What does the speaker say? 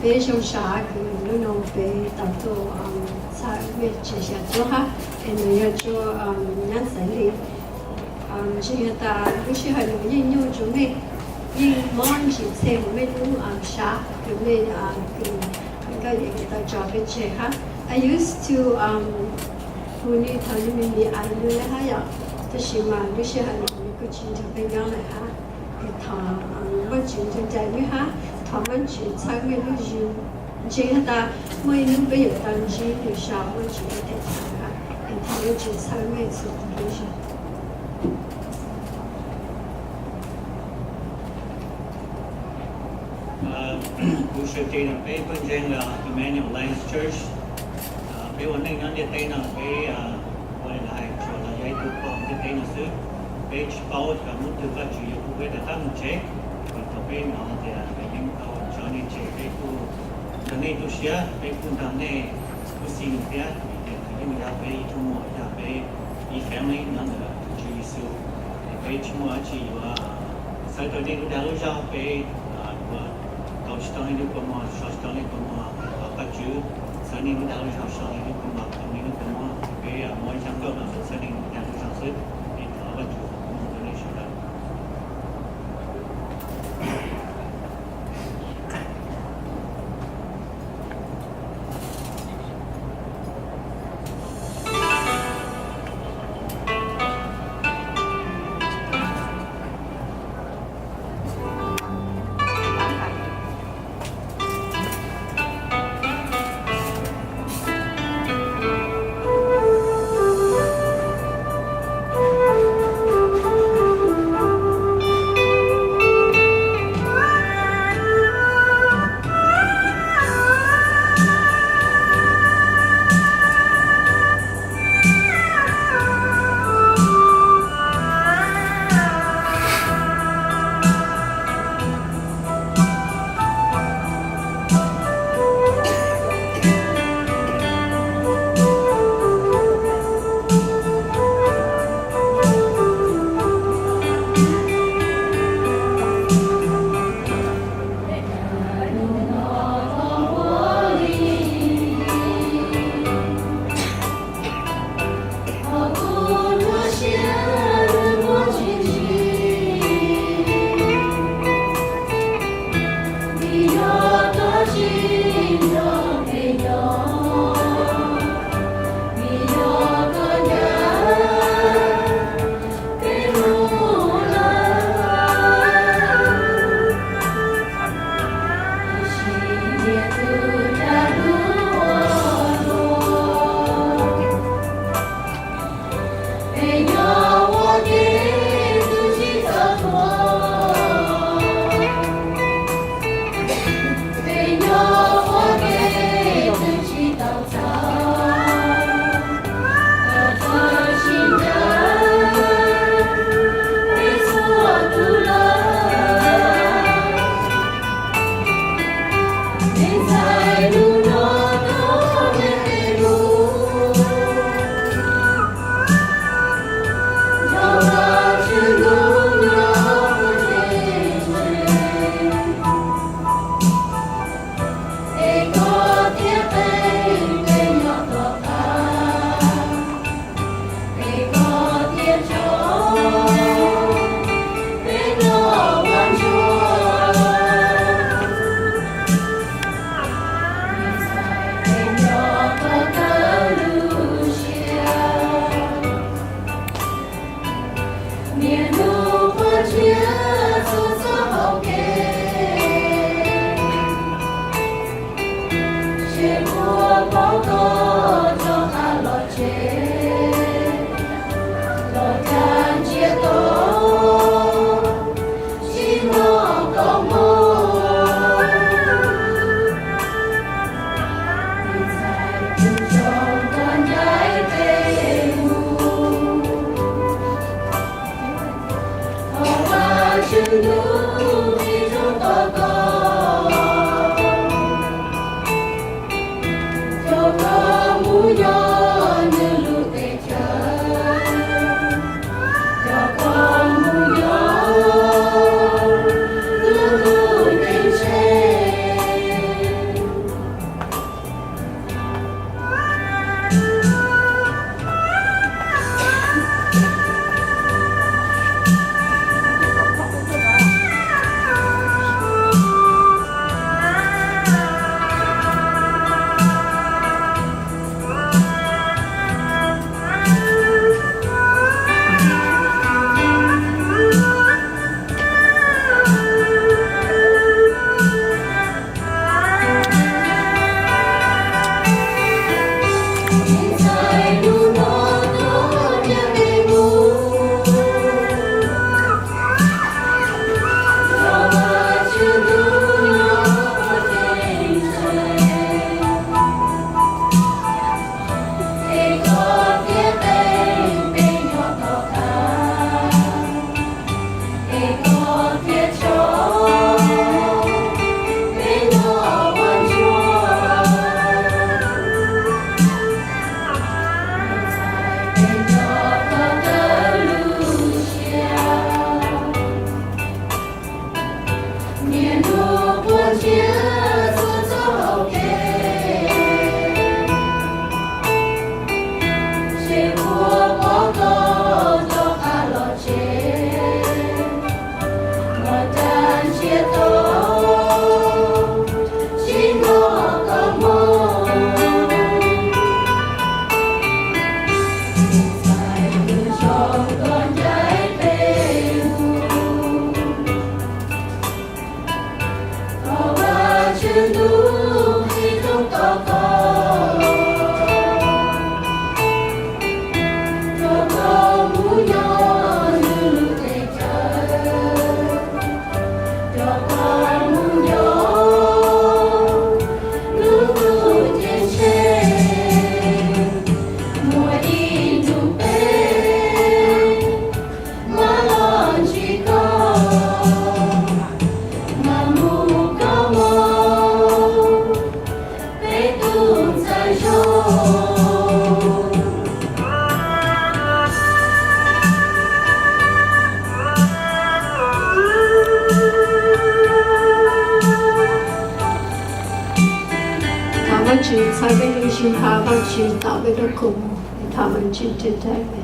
Peb zoo siab kws hnub no peb tau tuaj txhawb mej tsev xya cuab hab, es nws yog tsuas nyab xaiv li. Ntseeg has tas lub sij hawm no yeej nyuaj rua mej, yeej mob ntsis txhej rua mej lub sab kws mej kws nkauj yim tau tso peb tseg hab. I used to hu nws thaum nws me me ais nws le hab yom, tab sis mas lub sij hawm no nws kuj tsis nrug peb nyob lawm hab. Es thov Vaajtswv nrug nraim nws hab, thov Vaajtswv txhawb mej lub zug. Ntseeg has tas muaj ib hnub peb yuav tau ntsib nws sau Vaajtswv lub teb chaws hab, es thov Vaajtswv txhawb mej txhua tus lub zug. Kuv Sawv Cev no peb pawg ntseeg Emmanuel Alliance Church, peb ua neej nyob ntiaj teb no peb ua li lawv hais tsuas los yog ib tug pog ntiaj teb no xwb. Peb tsis paub xyov hnub twg Vajtswv yuav pub peb rov qab mus tsev, es thaum peb hnov tias peb yeej tau tso nej tseg, peb kuj nrog nej tu siab, peb kuj nrog nej kub xim thiab, vim tias nws yeej yog peb ib tug muam, yog peb ib family nyob ntawm tus Tswv Yexus. Es peb tsis muaj dab tsi yuav txhawb rau nej lub dag lub zog, peb yuav tau tsis tau nej lub kua muag, so tsis tau nej kua muag, thov Vajtswv txhawb nej lub dag lub zog, so nej lub kua muag, tau nej lub kua muag. Peb muab ib zaj nkauj no txhawb nej lub dag lub zog xwb, es thov Vajtswv foom koob hmoov rau nej sawv daws. Ntuj quas ntsiab txhua txoj hau kev, seb puas pom koj rov qab los tsev. Muaj rag ntsiab to, sib hnov koj moo, txais lub zog koj ncaim peb mus. Thov Vajtswv ntuj qhib rooj tos koj, rau koj mus nyob nws lub teb chaws, rau koj mus nyob lub ntuj ceeb tsheej. Muaj ib hnub peb mam los ntsib koj, mam mus koj moo, peb tus ntxhais zoo. Thov Vajtswv txhawb peb lub sij hawm, Vajtswv tos peb lub kua muag. Thov Vajtswv tseeb tseeb.